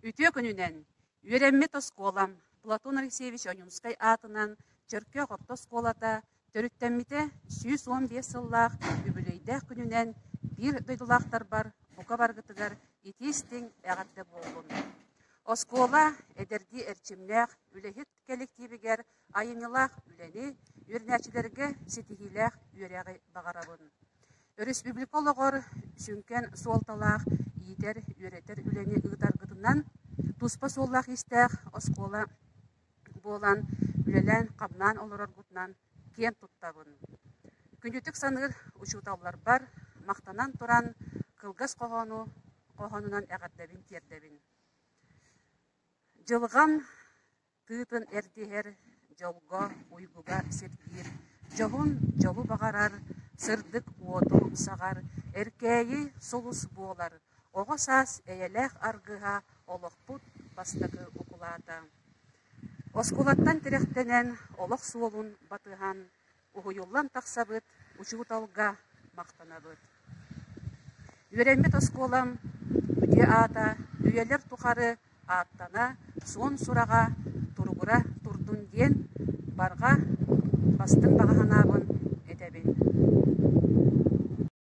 Үтүө күнүнэн! Үөрэммит оскуолам Платон Алексеевич Ойуунускай аатынан Чөркөөх орто оскуолата төрүттэммитэ 115 сыллаах үбүлүөйдээх күнүнэн биир дойдулаахтарбар бука баргытыгар итии-истиҥ эҕэрдэ буоллун! Оскуола эдэрдии эрчимнээх үлэһит кэлэктиибигэр айымньылаах үлэни, үөрэнээччилэргэ ситиһиилээх үөрэҕи баҕарабын. Өрөспүүбүлүкэ олоҕор сүҥкэн суолталаах иитэр, үөрэтэр үлэни ыытаргытынан туспа суоллаах-иистээх оскуола буолан үлэлээн-хамнаан олороргутунан киэн туттабын. Күндүтүк саныыр учууталларбар махтанан туран кылгас хоһоону хоһоонунан эҕэрдэбин тиэрдэбин. Дьылҕам Тыытын эрдиһэр, дьолго, уйгуга сирдиир, дьоһун дьолу баҕарар, сырдык уоту саҕар, эркээйи сулус буолар, оҕо саас эйэлээх аргыһа, олохпут бастакы укулаата. Оскуолаттан тирэхтэнэн, олох суолун батыһан, уһуйуллан тахсабыт учууталга махтанабыт. Үөрэммит оскуолам үтүө аата үйэлэр тухары ааттана, суон сураҕа туругура турдун диэн барҕа бастыҥ.